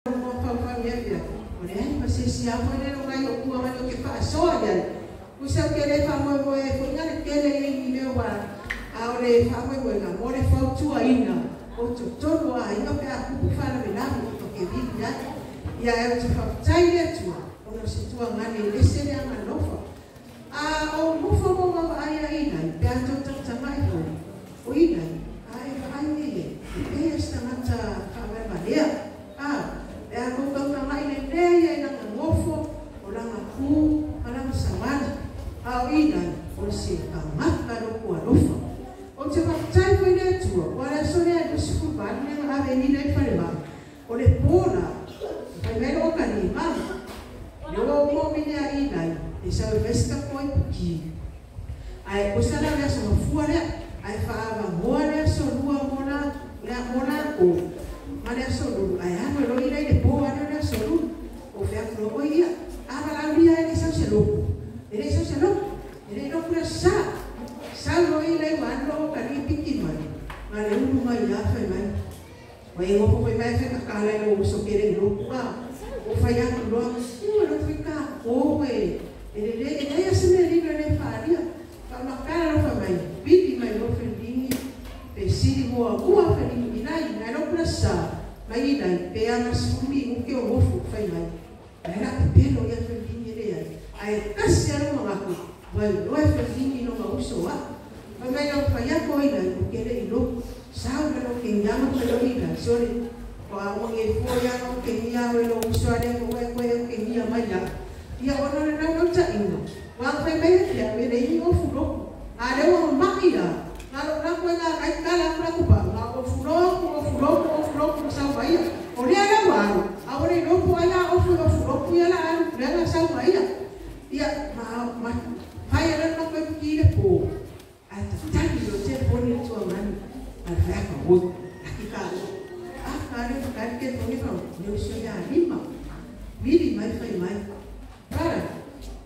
O le ai ma se si a foi le ngai o kua mai o ke faasoa ia. Usa ke le faamoemoe foi nga le tele i mea ua a o le faamoemoega mo le fautuaina o totonu o aiga pe a kupu faalavelave o ke vili ai. Ia e ou te faafetai i le Atua ona o se tuagane e ese le agalofa. A o nofo mo vaavaai a inai pe a tou tagatagai foi o inai a e vaai nei e pei e se tagata faavalevalea. A pe a tou tautagai lelei ai laga nofo o laga ku ma laga savali. A o inai o se tagata loto alofa. Ou te faafetai foi i le Atua ua le aso lea 28 lea na ave ai inai i falemai. O le po la fai mai loo kalima le ua uma o mine a inai e sau e fai se tapuai puki. Ae osa la le aso mafua lea ae faaavagoa le aso lua mo la mo lakou ma le aso lulu ae alu e loi lai le po ale o le aso lulu. O feaku loa oi ia a valaaulia e le sau se loku. E le sau se loku. E le loku le aso sa. Sau loi lai ua alu loo kalii piki mai. Ma le ulu mai ia fai mai. Ua e ngofo foi mai fai kakala i lou uso ke le i loku a. O fai atu loa, ua loku fai kākou e e lelei e leai a se mea lilo e le faalia. Faamakala lo fai mai, pili mai lo felingi pe sili muamua felingi inai nai loku le sa mai inai pe ana sefulu minuke o gofu fai mai. Ai la pepelo ia felingi e leai. Ae kasi a lo mangaku, ua iloa e felingi no ma uso a. Fai mai lau fai ako inai o ke le i loku. Sau le lo ke iama fai lo inai. Sole, o a ua nge fua ia o ke ia o lo uso ale ko e koe o ke ia mai la. Ia ona le nau nau tainga. Wa fai mai e fia me le i o fuloku. A le ua mai la. Nga lo la koe nga kai kala kula kupa. Nga o fuloku, o fuloku, o fuloku sau mai. O lea la ua alu. A o le loku ai a ofu o fuloku ia la alu. Lea la sau mai. Ia ma fai ala na koe ki le po. A tatali lo te poni tua mani. A le fai ka oi. Aki ka o. A ka le ka ke poni ka ne uso ia lima. Mili mai fai mai. Para.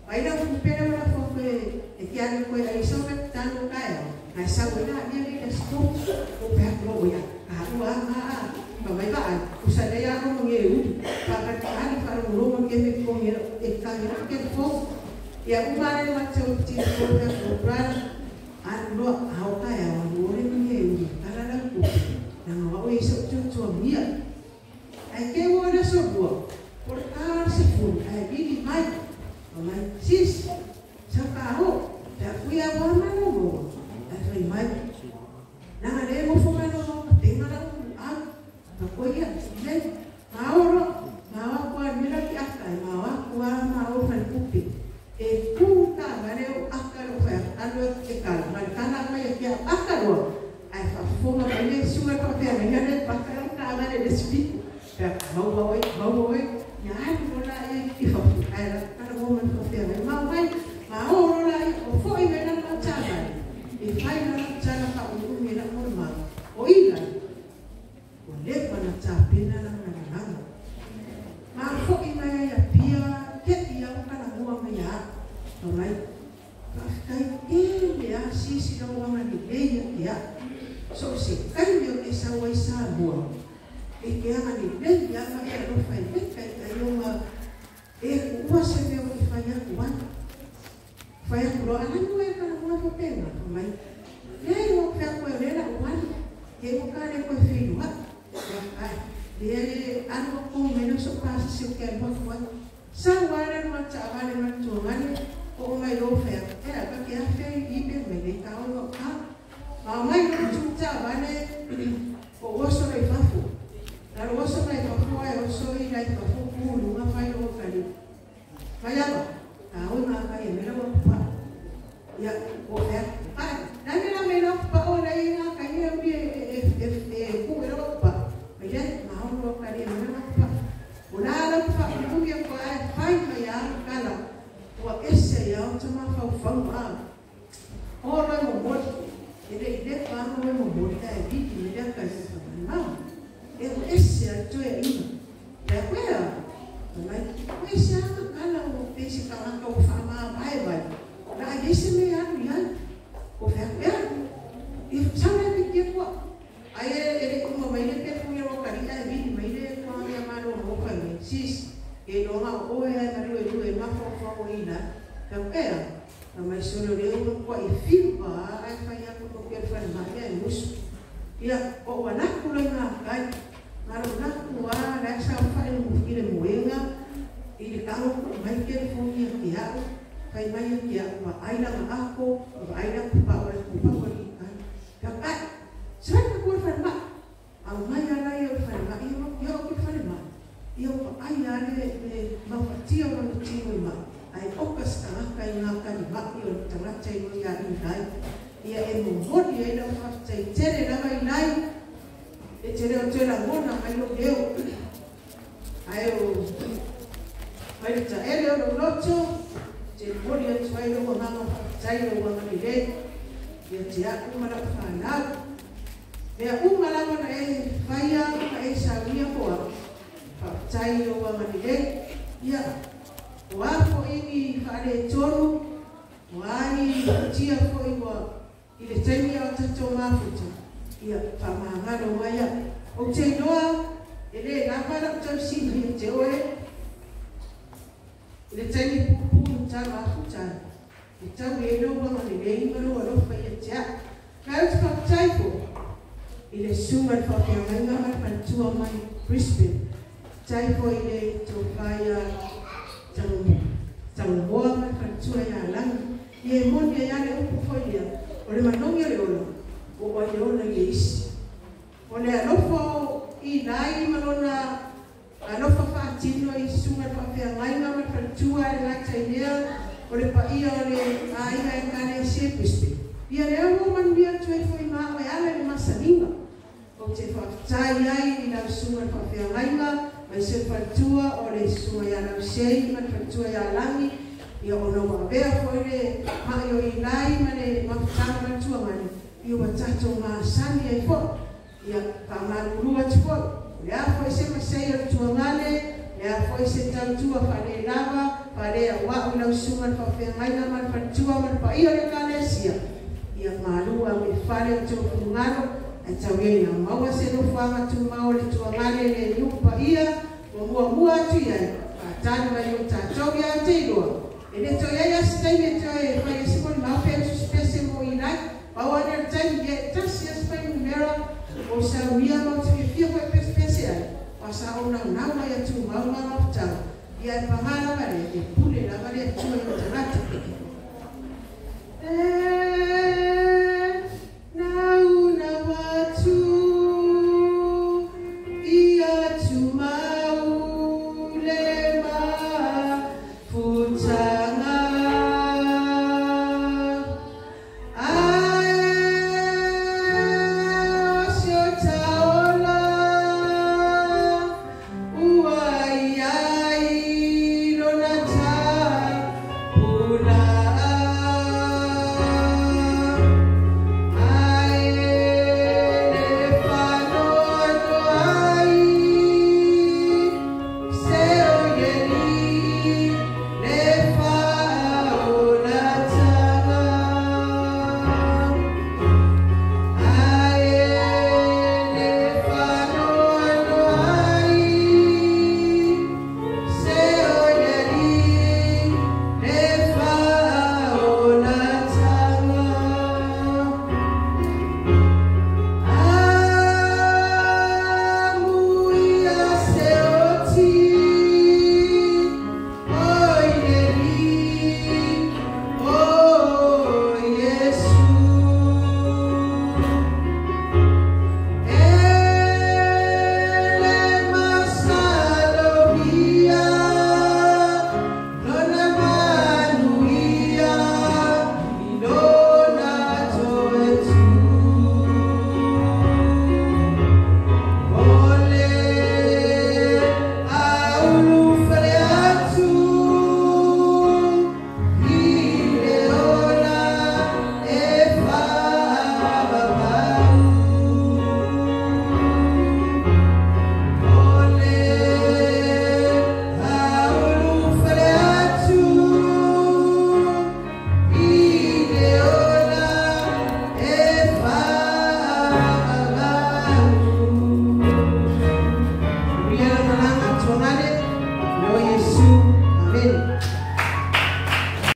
Mai la pupera wala fo koe e ke ane koe ai sau me tanu kae. Ai sau e la nia le sto o pe ko ia. A ua a a pa mai ba ai. Usa le ia ko nge u. Pa ka ani pa ro ro ke me ko nge e ka nge ke fo. Ia uma le ma te o ti ko pe ko brana. Alu loa ao kae ao alu ore nge u. Kala la ku. Na nga o iso tu tu mia. Ai ke o le so bua. Por ka se fu ai vili mai. Mai sis. Sa ka ho. Ta kuia wa ma no mo. Ai fai mai. Na nga le mo fo ma no mo te nga la a. Ma ko ia le ma oro ma wa ko ni la ki aka ma wa ko ma o fa kupi. E ku ka va le o aka lo fa alo e ka ma ka la ma ia ki aka lo. Ai fa fo ma le su ma pa pe nga le pa ka ka va le speak. Pe ma wa oi ma wa oi ya alu la e i fa fu ai la ka mo ma fa pe ma mai ma oro la o fo i me na ma ta e fai na ta la fa o me la mo ma o ila o le pa na ta pena la na na ma fo i mai ia pia ke ia o kala mua mai ia o mai ka kai ke le a si si lo wa ni le ia ia so se kai me o ke sa wai sa mua e ke anga ni le ia ma ia lo fai le kai kai o ma e ua se me o ki fai aku wa fai aku lo ala nu e kala mua fo penga mai le o fai aku e le la wa ke o ka le ko fi wa ya ai le anu ko me no so pa se ke mo wa sa wa le ma ta wa le ma tu wa le o mai lo fai e la ka ke a fe i pe me le ka o ka ma mai no tu ta wa le o o so le fa fu la o so le fa fu ai o so i la fa fu ku lu ma fai lo ka li mai ya a o ma ka e me la wa pa ya o fe ai na me la me la pa o la i na ka i e e e e ku e lo pa mai le ma o lo ka li me la pa o la la pa ku ia ko ai fai mai ya kala o ese ia o te ma fa fa ma o lo mo mo e le le pa mo mo mo ta e vi ki le ka se ma e o ese a tu e ina la kwea mai o ese a kala o pe se ka ka o fa ma mai mai la ese me alu ia o fa kwea e sa le pi ke ko ai e le ko mai le pe ku ia o ka ri ai vi mai le ko ia ma lo mo fa sis e loga o oe ai malue lue mafau i la ka pea na mai solo le o kwa i fiva ai fai aku ko ke fai mai ai musu ia o wana ku le ngā kai ngaro na ku a la sa fai mo i le moenga i le karo ku mai ke le foni ki au fai mai ki au wa ai la ako wa ai la ku pa o le ku pa o i kai ka kai sa ku fai mai au mai ala i o fai mai o ki o ki fai mai ia o ai ale le mafatia o le tino i mai ai oka skanga i ngā kani mai o le tangata i ia i lai ia e momori ai lau whaftai tere lava i lai e te reo te rangona mai lo leo ai o mai le taele o lo loto te mori atu ai lo wanganga whaftai o wangani le ia te aku ma lau whanau mea uma lava na e whaia ma e sauia hoa whaftai o wangani le ia o a fo ingi whaare tonu o ai tia fo iwa i le taimi o tatou mafuta ia whamahangalo waia o te iloa e le lava lau tausina ia te oe i le taimi pupu ta mafuta e tau e lo wanga le lei malo alofa ia te a ka au te whakatai fo i le sunga le whawhiangainga ma le whanatua mai Brisbane tai fo i le tōwhaia tangoa ma le whanatua ia langi ia e moni ai ale upu fo ia o le manongi o le ola o ai le ola i isi o le alofa i lai ma lona alofa whaatino i sunga le whawhiangainga ma le whanatua le lata i lea o le paia o le aiga e kare se Brisbane ia le au manuia atu e foi maa o e ala le masaninga o te whakatai ai i lau sunga le whawhiangainga mai se whanatua o le sunga ia lau sei ma le whanatua ia langi ia ona wawea foi le mai o i lai ma le mafutanga ma le tuangane ia ua tatou masani ai foi ia whamalulu atu foi le a foi se masei o le tuangane le a foi se tautua whare lava whare a wau lau sunga le whawhiangainga ma le whanatua ma le paia o le kalesia ia malua me whare o tō fungaro ai tau ia ina maua se nofuanga tūmau le tuangane le niupa ia ua mua mua atu iai whaatani mai o tātou ia te iloa e le toi ai ase taimi e toe whai ase koni mau pea susipese mo i lai pau ane le taimi ia tasi ase whai numera o sauia mau te fiafia koe pesepese ai o sa o nau nau mai atu mau ma mafutau ia e pangā lava le e pule lava le atua i o tagata